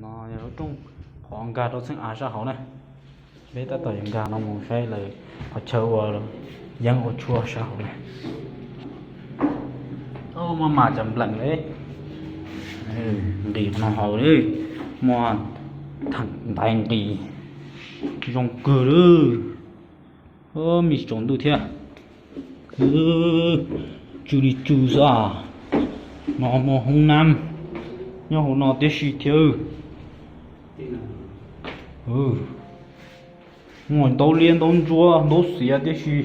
No yog lub rooj qhov nkag rau txheeb av sab hauv na. Peb tab tom yuav nkag no mus saib lawv qhov chaw ua yeeb ua tshuaj sab hauv na. Muaj mas cov nplees li, nqis qhov no haus li, muaj theem ntaiv nqis zoo kawg li. Me tsaus ntuj thiab, tsw li tsw xwb. No muaj hoob nab nyob hauv no tib si thiab. Muaj ntaub liab ntaub ntsuab ntaub xiav tib si.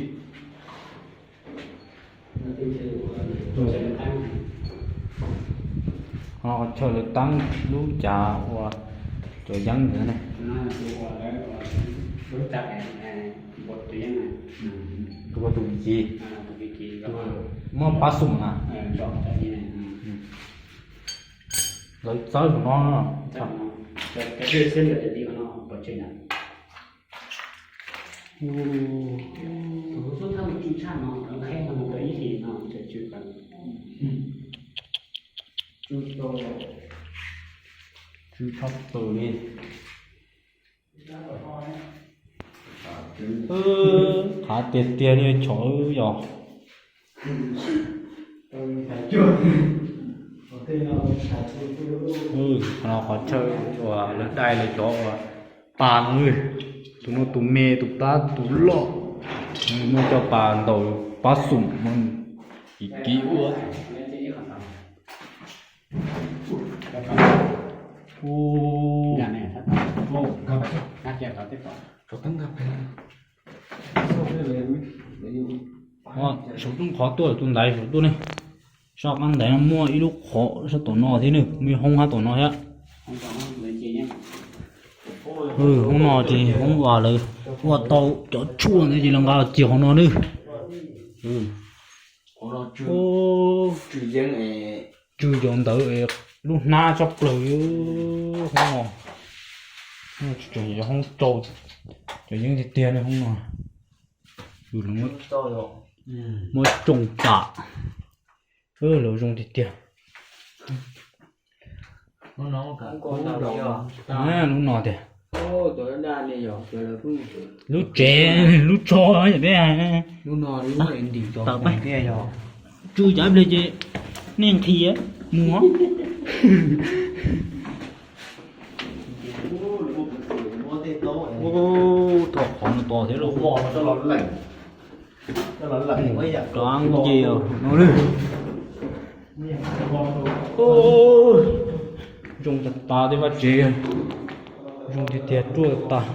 Qhov no qhov chaw lawv teeb lub cav ua cov yeeb ntawd ne. Tus ua tus ci, muab pab xum na. Lawv txawb tus no. Tsw tshaj plaws li. Qhav tiag tiag li chov yog. Qhov no qhov chaw uas lawv dai lawv cov uas pas no, tus no tus me tus plab tus loj, muaj cov pas ntaus pab xum no, kiv kiv ua. Saum rooj qhov tuaj tus ntaiv saum tuaj ne. Sab qab ntaiv no muaj ib lub qhov sab tom no thiab ne, muaj ib hoob sab tom no thiab. Hoob no ces hoob uas lawv ua tau cov tshuaj ntawd ces lawv nqa los cia hauv no ne. Tsw cov ntawd, lub hnab tshaj plaws hoob no. Tseem yog hoob rau, cov yeeb tiag tiag li hoob no. Muab tsoo tas, lawv zoo tiag tiag. Lub no tiag. Lub tsev, lub tsho peb tawm peb. Tsw cas ib pliag ces nej nqhis mus. Tho qhov no to thiab lauj. Rov nce no lawm. Zoo tas tas tej vaj tsev, zoo tiag tiag ruaj tas.